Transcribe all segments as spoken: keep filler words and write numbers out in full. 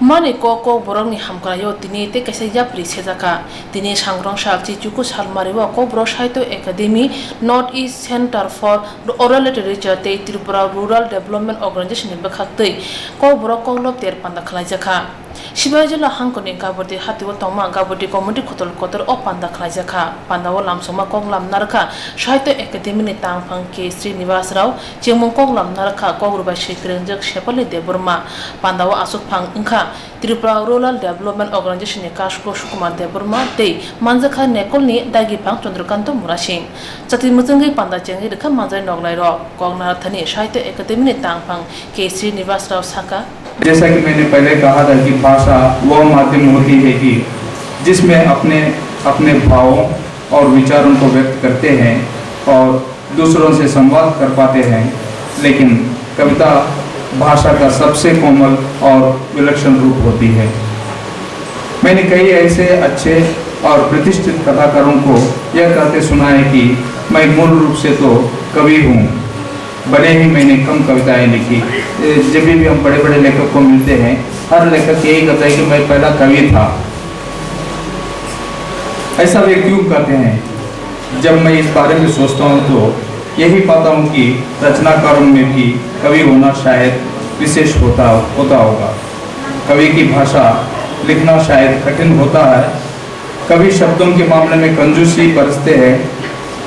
Mani kok, Kokborokni hamkraio tini tei kaisa yapri sejakha. Tini sangrong sal chichuku salmario Kokborok Sahitya Academy, North East Center for Oral Literature tei Tripura Rural Development Organization ni bwkhaktwi Kokborok koklop ter panda khlaijakha. Sibaijala hangkoni Gabati hatio tongma Gabati community kotor kotor o panda khlaijakha. Pandao lamsongma koklam narwkha Sahitya Academy ni tangphang K Srinivas Rao, chengmung koklam narwkha Kokrubai swi kwrwngjak Shefali Debbarma. Pandao aswkphang wngkha Tripura Rural Development Organization ni Kasko Sukumar Debbarma tei manjakha Nekolni dagiphang Chandrakanta Murasing. Chati mwchwngwi panda chengwi rwkha manjai noglairok. Kok narwkthani Sahitya Academy ni tangphang K Srinivas Rao sakha. जैसा कि मैंने पहले कहा था कि भाषा वह माध्यम होती है कि जिसमें अपने, अपने भावों और विचारों को व्यक्त करते हैं और दूसरों से संवाद कर पाते हैं, लेकिन कविता भाषा का सबसे कोमल और विलक्षण रूप होती है। मैंने कई ऐसे अच्छे और प्रतिष्ठित कथाकारों को यह कहते सुना है कि मैं मूल रूप से तो कवि हूँ, भले ही मैंने कम कविताएं लिखी। ए, जब भी हम बड़े-बड़े लेखक को मिलते हैं, हर लेखक यही कहता है कि मैं पहला कवि था। ऐसा वे क्यों कहते हैं? जब मैं इस बारे में सोचता हूँ, तो यही पाता हूँ कि रचनाकारों में भी कवि होना शायद विशेष होता, होता होगा। कवि की भाषा लिखना शायद कठिन होता है। कवि शब्दों के मामले में कंजूसी बरतते हैं,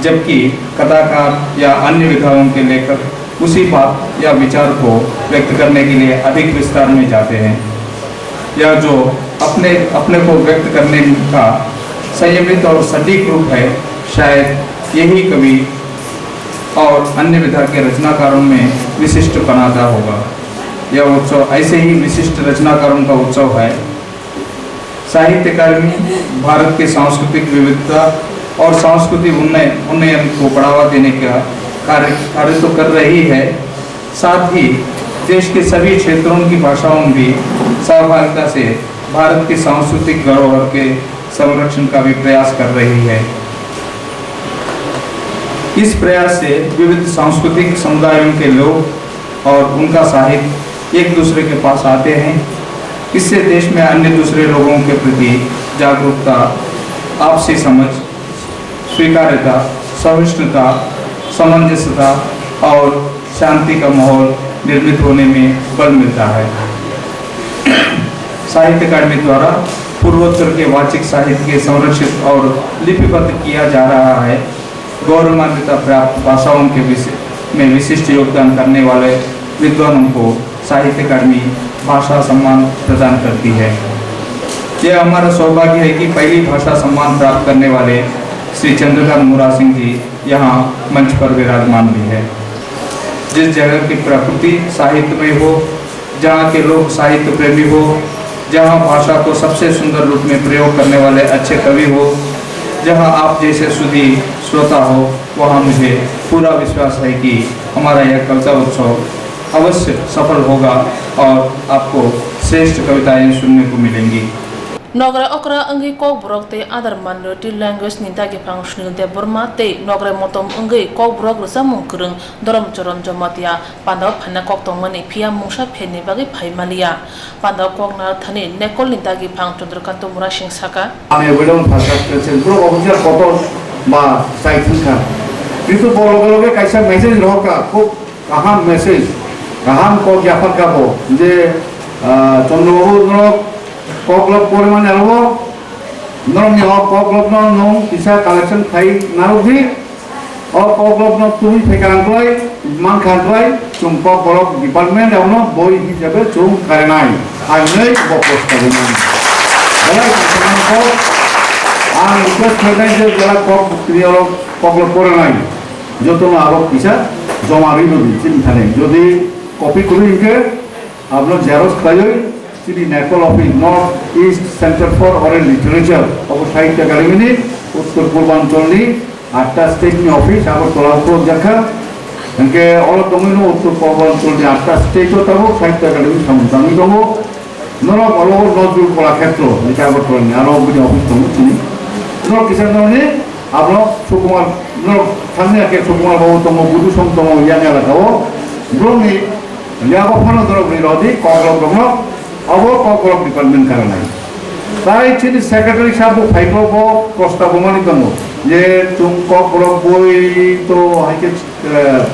जबकि कथाकार या अन्य विधाओं के लेखक उसी बात या विचार को व्यक्त करने के लिए अधिक विस्तार में जाते हैं। या जो अपने, अपने को व्यक्त करने का संयमित और सटीक रूप है, शायद यही कवि और अन्य विधा के रचनाकारों में विशिष्ट बनाता होगा। यह उत्सव ऐसे ही विशिष्ट रचनाकारों का उत्सव है। साहित्य अकादमी भारत की सांस्कृतिक विविधता और सांस्कृतिक उन्नय-, उन्नयन को बढ़ावा देने का कार्य, कार्य तो कर रही है, साथ ही देश के सभी क्षेत्रों की भाषाओं में भी सहभागिता से भारत की सांस्कृतिक धरोहर के संरक्षण का भी प्रयास कर रही है। इस प्रयास से विविध सांस्कृतिक समुदायों के लोग और उनका साहित्य एक दूसरे के पास आते हैं। इससे देश में अन्य दूसरे लोगों के प्रति जागरूकता, आपसी समझ, स्वीकार्यता, सहिष्णुता, सामंजस्यता और शांति का माहौल निर्मित होने में बल मिलता है। साहित्य अकादमी द्वारा पूर्वोत्तर के वाचिक साहित्य के संरक्षित और लिपिबद्ध किया जा रहा है। गौरवान्वित प्राप्त भाषाओं के विशि-, में विशिष्ट योगदान करने वाले विद्वानों को साहित्य अकादमी भाषा सम्मान प्रदान करती है। यह हमारा सौभाग्य है कि पहली भाषा सम्मान प्राप्त करने वाले श्री चंद्रकांत मुरासिंह जी यहाँ मंच पर विराजमान भी है। जिस जगह की प्रकृति साहित्यमय हो, जहाँ के लोग साहित्य प्रेमी हो, जहाँ भाषा को सबसे सुंदर रूप में प्रयोग करने वाले अच्छे कवि हो, जहाँ आप जैसे सुधी श्रोता हो, वहाँ मुझे पूरा विश्वास है कि हमारा यह कविता उत्सव अवश्य सफल होगा और आपको श्रेष्ठ कविताएं सुनने को मिलेंगी। Nograi okra wngwi Kokborok tei other minority language ni dagiphang Sunil Debbarma tei nograi motom wngwi Kokborok rwchapmung kwrwng Dhorom Charan Jamatia pandao phaina kok tongmani, phiya mungsa pherni bagwi phai maliya. Pandao kok narwkthani Nekolni dagiphang Chandrakanta Murasing saka. Ang ebo dong thasa khe se borok official kotor ba chai thangkha. Kintu bo loge loge kaisa message rohorkha, khub kaham message, kaham kok yapharkha bo je, ah, Chandrababu norok koklop porimani abo norokni o koklopno nwng kisa collection khai narwkdi. O koklopno tubui phaikha hwnklai, mankha hwnklai, chwng kokborok department rokno boi hisabe chwng karinai, hai hwnwi bo post khaijak mano. Belai khakchangma kok, ang request khlainai je jara kok bukti oro koklop porinai, jotono abo kisa joma rwi rwdi chini thani. Jodi copy kwrwi hwnkhe, abono xerox khlaiwi chini Nekol office, North East Center for Oral Literature, obo Sahitya Academy ni Uttor Purbanchal ni atta state ni office Agartala o khulukjakha. Hwnkhe oro tongwino Uttor Purbanchal ni atta state o tabuk Sahitya Academy samung tangwi tongo. Norok oro Nazrul Kalakhetro hwnkhe Agartala ni aro bini office tongo chini. Norok kisa norokni abono Sukumar, norok thangni hakhe Sukumar babu tongo, Budu Song tongo, yang elaka o. Borokni yago phano norok ri rodi, kokrok rokno. Obo Kokborok department karanai. Tai chini secretary sabo phaikhe bo prostab mani tongo je chwng Kokborok boi to hai khe, eh,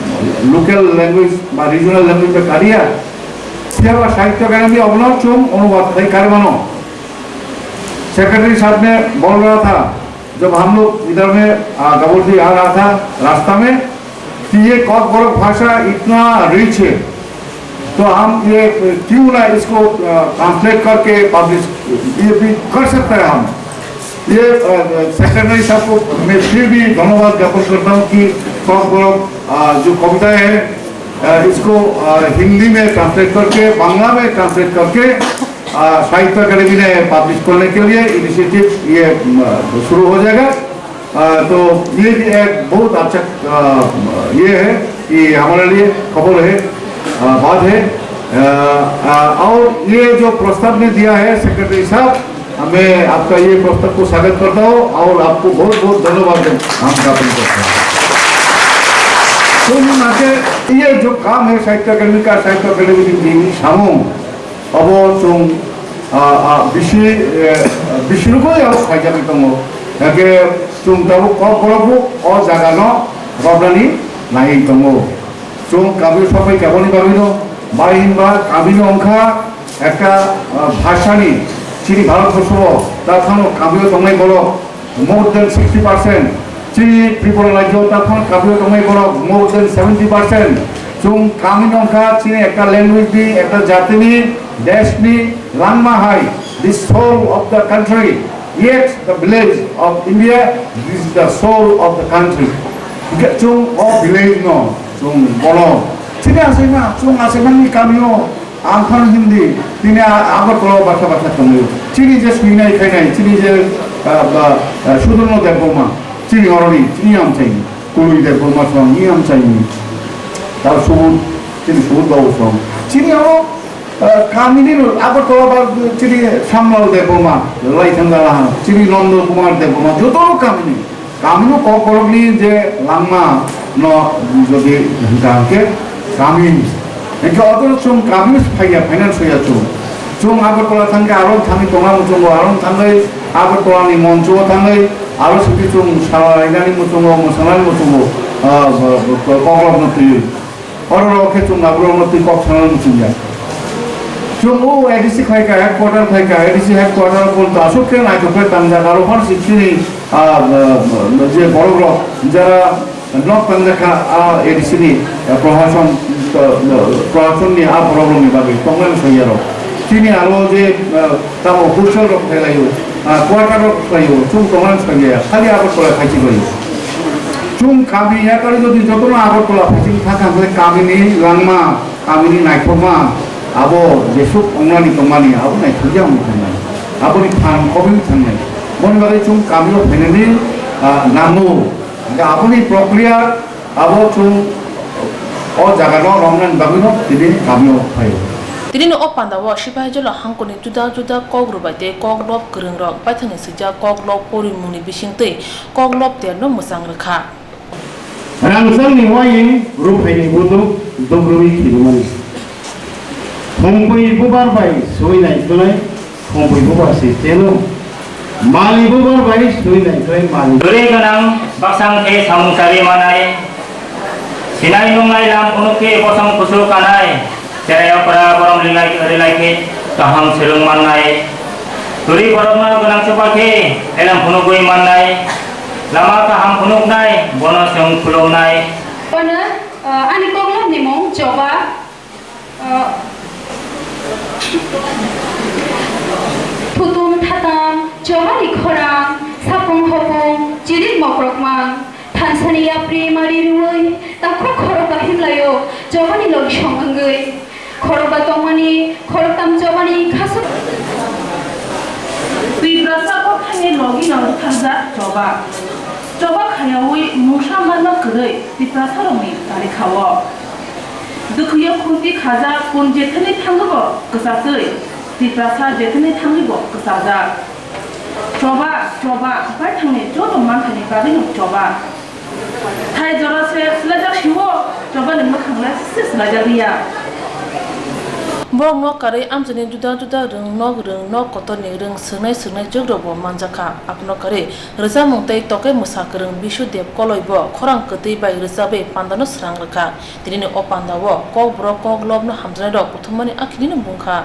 local language ba regional language bai kariya. Phiya ba Sahitya Academy obono chwng onubad khai karmano. Secretary sahab ne bol raha tha, जब हम लोग इधर में, आ, गबर्दी आ रहा था, रास्ता में, कि ये कॉकबोरोक भाषा इतना रिच है, तो हम ये क्यों ना इसको, आ, ट्रांसलेट करके पब्लिश, ये भी कर सकते हैं हम। ये, आ, सेक्रेटरी साहब को मैं फिर भी धन्यवाद ज्ञापन करता हूँ कि कॉकबोरोक, आ, जो कविताएं हैं, अ, इसको, अ, हिंदी में ट्रांसलेट करके, बांग्ला में ट्रांसलेट करके, अ, साहित्य अकेडमी ने पब्लिश करने के लिए इनिशिएटिव ये, म, शुरू हो जाएगा। अ, तो ये भी एक बहुत अच्छा, अ, ये है कि हमारे लिए खबर है, अ, बात है। अ, अ, और ये जो प्रस्ताव ने दिया है सेक्रेटरी साहब, मैं आपका ये प्रस्ताव को स्वागत करता हूँ और आपको बहुत बहुत धन्यवाद हम ज्ञापन करते हैं। Chwngni nache ye jo kam hai Sahitya Academy ka, Sahitya Academy ni bini samung abo chwng, a, a, bisi, e, bisi rwgwi abo khaijagwi tongo. Hake chwng tabuk Kokborok bo o jaga no romnani naiwi tongo. Chwng kami sopai kaboni bagwi no bai hinba kami no wngkha ekta, a, bhasha ni chini Bharat borsho o ta thano kami o tongnai borok more than sixty percent. Chini Tripura rajyo takhon kabwi tongnai borok more than seventy percent. Chwng kami nongkha chini ekta language ni, ekta jati ni, desh ni langma hai, the soul of the country. Yet the village of India, this is the soul of the country. Hingke chwng o village no, chwng bono. Chini asai ma, chwng asai mani kami o Ang phano Hindi, tini a-, Agartala o baksa baksa tongo. Chini je swinai khainai, chini je, ah, ba, ah, Sudharma Debbarma, chini oroni, chini amchaini. Kului Debbarma song, ni amchaini. Tar Subud, chini Subud Babu song. Chini oro, ah, kamini Agartala ba chini Samlal Debbarma, Laithang Dalahan, chini Nanda Kumar Debbarma, joto kamini. Kamino Kokborokni je langma no jodi hwnkha hwnkhe kami hwnkhe oto chwng kami phaiya, finance hoya chwng. Chwng Agartala thangkhe aro thangwi tongna muchungo, aro thangwi Agartalani moncho thangwi aro sidi chwng salainani muchungo, mwsanani muchungo, ah, Kokborokno twiwi. Oro rok khe chwng aborokno twi kok sana muchungya. Chwng o A D C khlai kha, headquarter khlai kha, A D C headquarter o aswk khe naithok khe tangjak, aro phano se chini, ah, ah, je borok rok jara nok tangjak kha, ah, A D C ni, ah, prohason, ah, prohason ni ah borok rok ni bagwi tongmani soi ya rok. Chini aro je, ah, Tamo hostel rok khlai laio, ah, quarter rok khlaio, chwng tongna swkang ya, khali Agartala khaisi bai. Chwng kami ya kari jodi jotono Agartala khaisi thang kha, hwnkhe kamini langma, kamini naithokma, abo jesuk ongnani tongmani, abo naithokya wngwi thangnai. Aboni phan kobwi thangnai. Boni bagwi chwng kamio phainani, ah, nango. Hwnkhe aboni prokriya Abo chwng o jaga no romnani bagwi no tini kami o phai o. Tini no o panda o Sipaijala hangkoni juda juda kok rwbai tei kok lop kwrwng rok baithang ni swijak kok lop porimung ni bising twi kok lop ter no mwchang rwkha. Rangchak ni waying ruphai ni buduk duk rwui khirimani. Humpui bubar bai sui nai khwnai. Khumui bubar se cheno. Mali bubar bai sui nai khlai mali. Duri gwnang baksang khe samung sari manai. Sinai nungnai lam phunuk khe bosong kusu kanai. Cherai okra borom rilai, rilai khe kaham selung mannai. Duri borokno gwnang chuba khe elam phunugwi mannai. Lama kaham phunuknai, bono chwng khulumnai. Bono, ah, ani koklopni mung Choba. Thutum thatam, chobani khorang, sapung hopung, chirik mokrokmang, thansani yapri mari rwui, takhuk khorokba himlaio, chobani logi song wngwi. Khorokba tongmani, khoroktam chobani khasuk. Tiprasa kokthani logi no butharjak choba. Choba khayaui mungsa manma kwrwi Tiprasarokni tarikha-o. Dwkhwio khunti khajak kun jethani thangwibo kwchajak twi, Tiprasa jethani thangwibo kwchajak. Choba, choba, baithangni joto manthaini bagwino choba. Thai jora se swlaijak si-o, chobani mwkhang le se swlaijak liya. Borokno karwi amchaini juda juda rwng nok rwng nok kotorni rwng swrwngnai swrwngnai chwkrokbo manjakha. Abono karwi rwchapmung tei tokhe mwsa kwrwng Bishu Dev Koloi bo khorang kwtwi bai rwchapwi pandano srang rwkha. Tinini o pandao kokborok koklopno hamjaknairok kuthumani akhilino bungkha.